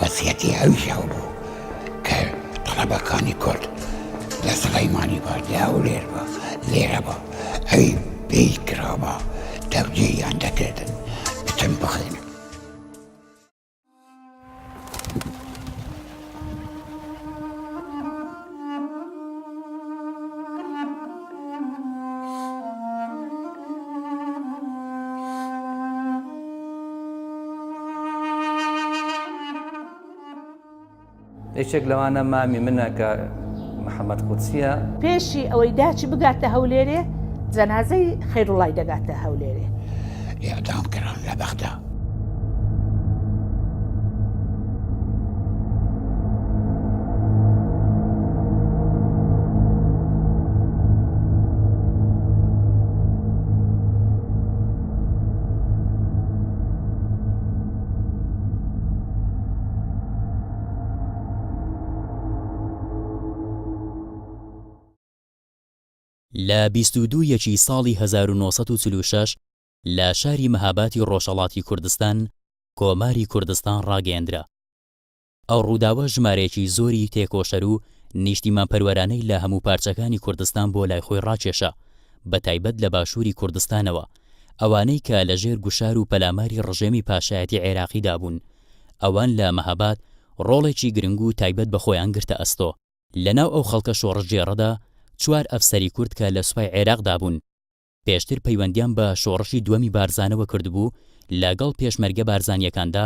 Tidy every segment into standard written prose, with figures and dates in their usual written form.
وەسیەتی ئەویش ئەو بوو کە تەڵەبەکانی کورد لە سڵیمانی با لە هەولێر با لێرە با ئەوی پێی کرابا تەوجیهیان دەکردن بچن بخوێنن. یەکێک لەوانە مامی منە کە محەممەد قودسییە. پێشی ئەوەی داچی بگاتە هەولێرێ جەنازەی خەیروڵای دەگاتە هەولێرێ. ئیعدام کران لە بەغدا. لە 22 یەکی ساڵی 1946 لە شاری مەهاباتی ڕۆژهەڵاتی کوردستان کۆماری کوردستان ڕاگەیەندرا. ئەو ڕووداوە ژمارەیەکی زۆری تێکۆشەر و نیشتیمانپەروەرانەی لە هەموو پارچەکانی کوردستان بۆ لای خۆی ڕاکێشا، بە تایبەت لە باشووری کوردستانەوە، ئەوانەی کە لە ژێر گوشار و پەلاماری ڕژێمی پاشایەتی عێراقیدا بوون. ئەوان لە مەهاباد ڕۆڵێکی گرنگ و تایبەت بە خۆیان گرتە ئەستۆ. لە ناو ئەو خەڵکە شۆڕشگێڕەدا چوار ئەفسەری کورد کە لە سوپای عێراقدا بوون، پێشتر پەیوەندیان بە شۆڕشی دووەمی بارزانەوە کردبوو، لەگەڵ پێشمەرگە بارزانییەکاندا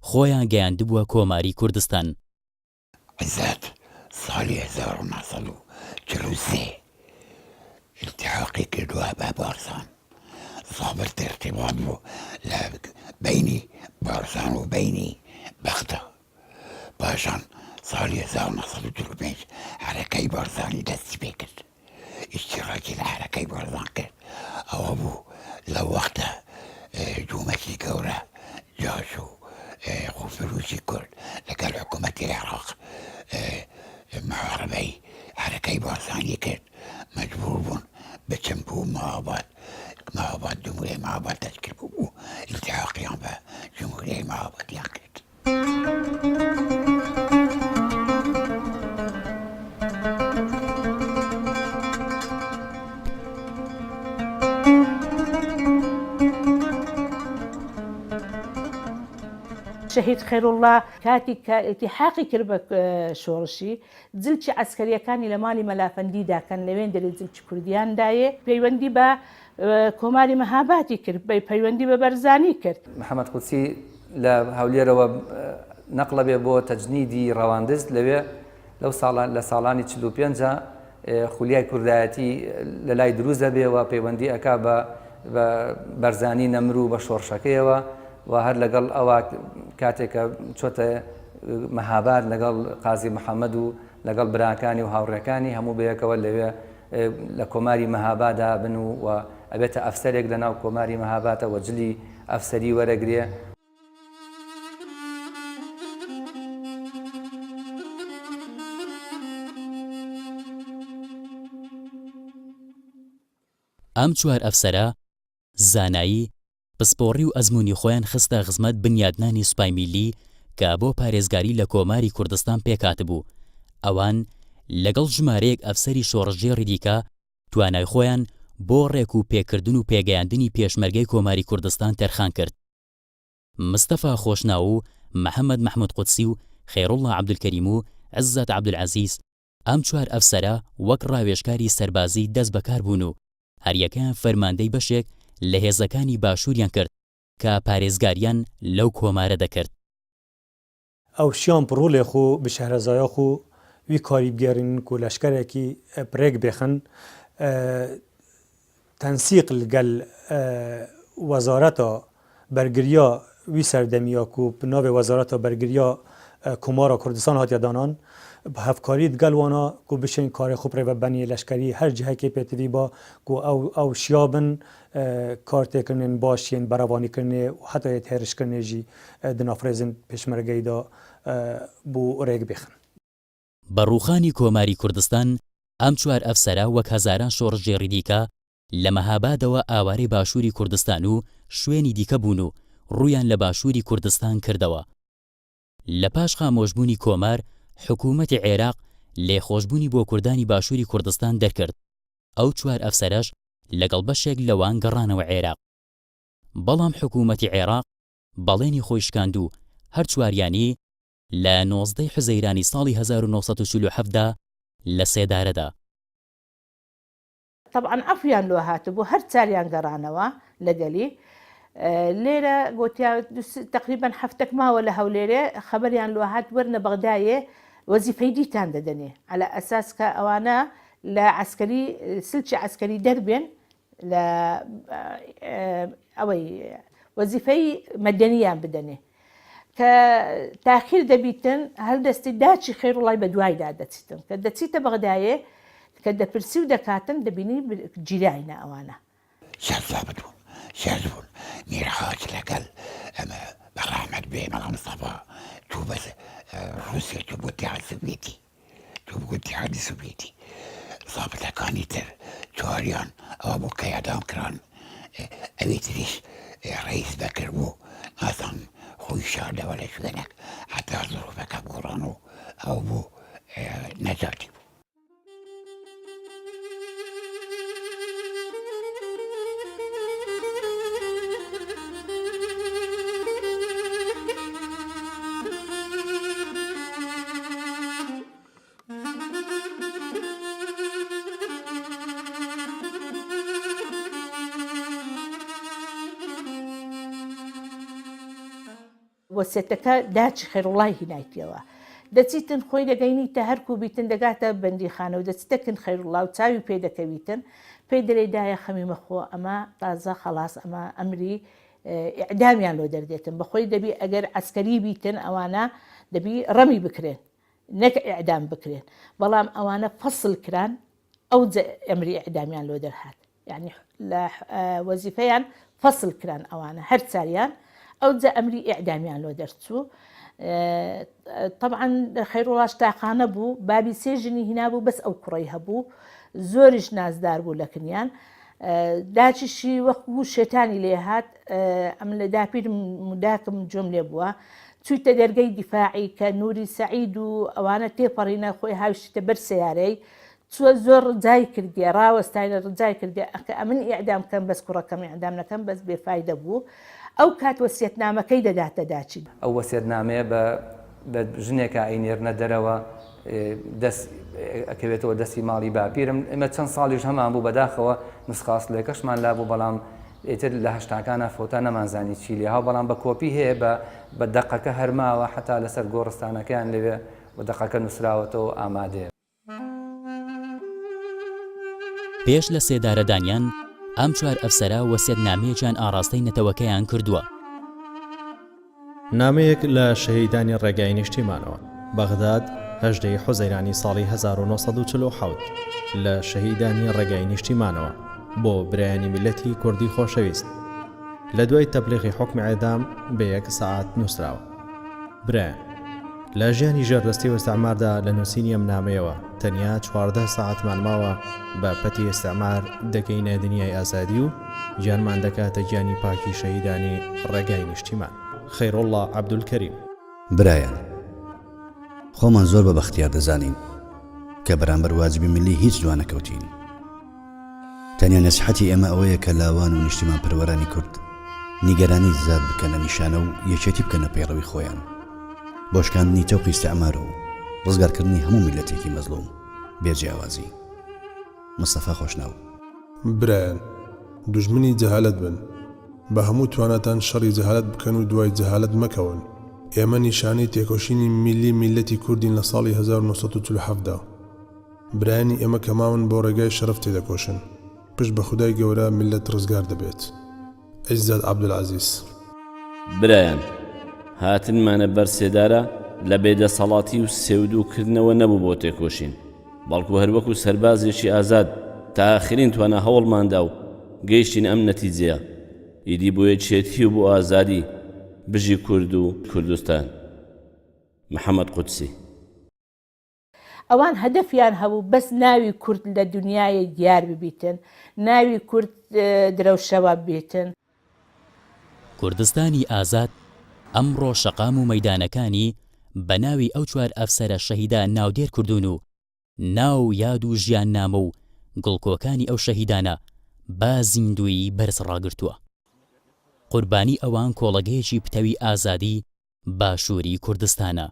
خۆیان گەیاندبووە کۆماری کوردستان. عزەت ساڵی 1943 ئیلتیحاقی کردووە بە بارزان، زابط ارتباط بوو لە بەینی بارزان و بەینی بەغدا. پاشان ساڵی 1945 حەرەکەی بارزانی دەستی پێکرد. ئیشتیراکی لە حەرەکەی بارزان کرد ئەوە بوو لەو وەختە دوومەکی گەورە جاش و خۆفروشی کورد لەگەڵ حکوومەتی عێراق محاربەی حەرەکەی بارزانی کرد مەجبور بوون بچن بۆ مهاباد مهاباد جمهوریە مهاباد تەشکیل بوو التحاقیان بە جمهوریە مهابادیان کرد. شەهید خێروڵڵا کاتیک کە ئیلتیحاقی کرد بە شۆڕشی، جلکی عەسکەرییەکانی لە ماڵی مەلا فەندی دا کەن لەوێندەرێ جلکی کوردیان دایێ، پەیوەندی بە کۆماری مەهابادی کرد، پەیوەندی بە بەرزانی کرد. محەمەد قودسی لە هەولێرەوە نەقڵەبێ بۆ تەجنیدی ڕەواندز، لەوێ لەو ساڵە لە ساڵانی 45 خولیای کوردایەتی لە لای دروست دەبێ و پەیوەندی ئەکا بە بە بەرزانی نەمر و بە شۆڕشەکەیەوە و هەر لەگەڵ ئەوە کاتێک کە چۆتە مەهاباد لەگەڵ قازی محەممەد و لەگەڵ براکانی و هاوڕێکانی هەموو بەیەکەوە لەوێ لە کۆماری مەهابادا بن و و ئەبێتە ئەفسەرێک لە ناو کۆماری مەهاباتە و جلی ئەفسەری وەرەگرێ. ئەم چوار ئەفسەرە زانایی، پسپۆڕی و ئەزموونی خۆیان خستە خزمەت بنیادنانی سوپای میللی کە بۆ پارێزگاری لە کۆماری کوردستان پێکهاتبوو. ئەوان لەگەڵ ژمارەیەک ئەفسەری شۆڕشگێڕی دیکە توانای خۆیان بۆ ڕێک و پێککردن و پێگەیاندنی پێشمەرگەی کۆماری کوردستان تەرخان کرد. مستەفا خۆشناو و محەمەد مەحمود قودسی و خەیڕوڵڵا عەبدولکەریم و عزەت عەبدولعەزیز، ئەم چوار ئەفسەرە وەک ڕاوێژکاری سەربازی دەست بەکار بوون و هەریەکەیان فەرماندەی بەشێک لە هێزەکانی باشووریان کرد کە پارێزگاریان لەو کۆمارە دەکرد. ئەو شیان bi ڕۆڵێ xwe bi şehrezaya xwe wî karî bigerînin ku leşkerekî bi rêk bêxin tensîq li gel wezareta Bergiriya wî serdemî ya ku bi navê Wezareta Bergiriya Komara Kurdistan hatiye danan, bi hevkarî digel wan a ku bişên karê xwe bi rêvebeniyê leşkerî her cihekê pêtivî ba ku ew ew şiya bin kar têkirinên baş yên berevanîkirinê û heta yê hêrişkirinê jî di nav rêzên pêşmergeyî de bo rêk bêxin. بە ڕووخانی کۆماری کوردستان، ئەم چوار ئەفسەرە وەک هەزاران شۆڕشگێڕی دیکە لە مەهابادەوە ئاوارەی باشووری کوردستان و شوێنی دیکە بوون و ڕوویان لە باشووری کوردستان کردەوە. لە پاش خامۆشبوونی کۆمار، حکوومەتی عێراق لێخۆشبوونی بۆ کوردانی باشووری کوردستان دەرکرد، ئەو چوار ئەفسەرەش لەگەڵ بەشێک لەوان گەڕانەوە عێراق. بەڵام حکوومەتی عێراق بەڵێنی خۆی شکاند و هەر چواریانی لە 19 ی حوزەیرانی ساڵی 1947 دا لە سێدارە دا. تەبعەن عەفویان لۆ هاتبوو هەر چاریان گەڕانەوە لەگەلی لێرە گۆتیا تەقریبەن هەفتەک ماوە لە هەولێرێ خەبەریان لۆ هات وەرنە بەغدایێ وەزیفەی دیتان دەدەنێ عەلە ئەساس کە ئەوانە لە عەسکەری سلکی عەسکەری دەربێن لە ئەوەی وەزیفەی مەدەنیان بدەنێ کە تاخیر دەبیتن هەردەستی داچی خێروڵای بە دوایدا دەچیتن کە دەچیتە بەغدایێ کە دەپرسی و دەکاتن دەبینی گیراینە ئەوانە. سەر زابت بوون سەر بوون میرحاج لەگەل ئەمە بە ڕەحمەت بێ مەلا مستەفا چوو بەس ڕووسیا چوو بۆ تیحاد سوڤیەتی چوو بۆ ئیتیحادی سوڤیەتی زابتەکانی تر چواریان ئەوە بوو کە ئیعدام کران ئەوی تریش ڕەئیس بەکر بوو نازانم خۆی شاردەوە لە شوێنێک حەتا زروفەکە گۆڕان و ئەو بوو نەجاتی بوو. وەسێتەکە داچی خەیڕوڵای هینایتیەوە دەچیتن خۆی دەگەینیتە هەرکو بیتن دەگاتە بەندیخانە و دەچیتە کن خەیڕوڵا و چاوی پێ دەکەویتن پێی دەرێ دایە خەمی مەخۆ ئەمە تازە خەڵاس ئەمە ئەمری ئیعدامیان لۆ دەردێتن بەخۆی دەبی ئەگەر عەسکەری بیتن ئەوانە دەبی ڕەمی بکرێن نەک ئیعدام بکرێن بەڵام ئەوانە فەسل کران ئەوجە ئەمری ئیعدامیان لۆ دەرهات یعنی لە وەزیفەیان فەسل کران ئەوانە هەر چاریان ئەوجە ئەمری ئیعدامیان لۆ دەرچوو طبعا خەیروڵاش تاقانە بوو بابی سێ ژنی هینابوو بەس ئەو کوڕەی هەبوو زۆریش نازدار بوو لە کنیان داچیشی وەکو شێتانی لێ هات ئەمن لە داپیرم و داکم گوێم لێ بووە چوویتە دەرگەی دیفاعی کە نوری سەعید و ئەوانە تێپەڕینە خۆی هاویشتە بەر سەیارەی چووە زۆر ڕجای کردیە ڕاوەستاینە ڕجای کردیە ئەکە ئەمن ئیعدام کەم بەس کوڕەکەم ئیعدام نەکەم بەس بێفایدە بوو ئەو کات وەسیەتنامەکەی دەداتە داچی. ئەو وەسیەتنامەیە بە بە ژنێکا ئەینێرنە دەرەوە دەست ئەکەوێتەوە دەستی ماڵی باپیرم ئێمە چەند ساڵیش هەمان بوو بەداخەوە نوسخە ئەسڵیەکەشمان لابوو بەڵام ئیتر لە هەشتاکانا فەوتا نەمانزانی چی لێ هاو بەڵام بە کۆپی هەیە بە بە دەقەکە هەر ماوە حەتا لەسەر گۆڕستانەکەیان لەوێ و دەقەکە نووسراوەتەوە و ئامادەیە. پێش لە سێدارەدانیان ئەم چوار ئەفسەرە وەسیەتنامەیەکیان ئاڕاستەی نەتەوەکەیان کردووە. نامەیەک لە شەهیدانی ڕێگای نیشتیمانەوە، بەغداد، 18 ی حوزەیرانی ساڵی 1947، لە شەهیدانی ڕێگای نیشتیمانەوە، بۆ برایانی میللەتی کوردی خۆشەویست. لە دوای تەبلیغی حوکمی ئیعدام بە یەک سەعات نووسراوە. برایان، لە ژیانی ژێردەستی و ئیستعماردا لە نووسینی ئەم نامەیەوە تەنیا 14 سەعاتمان ماوە بە پەتی ئیستعمار دەگەینە دنیای ئازادی و گیانمان دەکاتە گیانی پاکی شەهیدانی ڕێگای نیشتیمان. خەیروڵڵا عەبدولکەریم. برایان، خۆمان زۆر بە بەختیار دەزانین کە بەرامبەر واجبی میللی هیچ دوانەکەوتین. تەنیا نەسیحەتی ئێمە ئەوەیە کە لاوان و نیشتیمانپەروەرانی کورد نیگەرانی زیاد بکەنە نیشانە و یەکێتی بکەنە پەیڕەوی خۆیان بۆ شکاندنی تەوقی ئیستعمار و ڕزگارکردنی هەموو میللەتێکی مەزڵوم بێ جیاوازی. مستەفا خۆشناو. برایان دوژمنی جەهالەت بن. بە هەموو تواناتان شەڕی جەهالەت بکەن و دوای جەهالەت مەکەون. ئێمە نیشانەی تێکۆشینی میللی میللەتی کوردین لە ساڵی 1947 دا. برایانی ئێمە کە ماون بۆ ڕێگای شەرەف تێدەکۆشن. پشت بە خودای گەورە میللەت ڕزگار دەبێت. عیزەت عەبدولعەزیز. برایان هاتنمانە بەر سێدارە لە بێدەسەڵاتی و سێودوو کردنەوە نەبوو بۆ تێکۆشین، بەڵکو هەروەکو سەربازێکی ئازاد تا ئاخرین توانا هەوڵماندا و گەیشتینە ئەم نەتیجەیە، ئیدی بۆ یەکێتی و بۆ ئازادی، بژی کورد و کوردستان. محەمەد قودسی. ئەوان هەدەفیان هەبوو بەس ناوی کورد لە دونیایێ دیار ببیتن، ناوی کورد درەوشەوە بیتن. کوردستانی ئازاد ئەمڕۆ شەقام و مەیدانەکانی. بە ناوی ئەو چوار ئەفسەرە شەهیدە ناودێر کردوون و ناو و یاد و ژیاننامە و گڵکۆکانی ئەو شەهیدانە بە زیندوویی بەرز ڕاگرتووە. قوربانی ئەوان کۆڵەگەیەکی پتەوی ئازادی باشووری کوردستانە.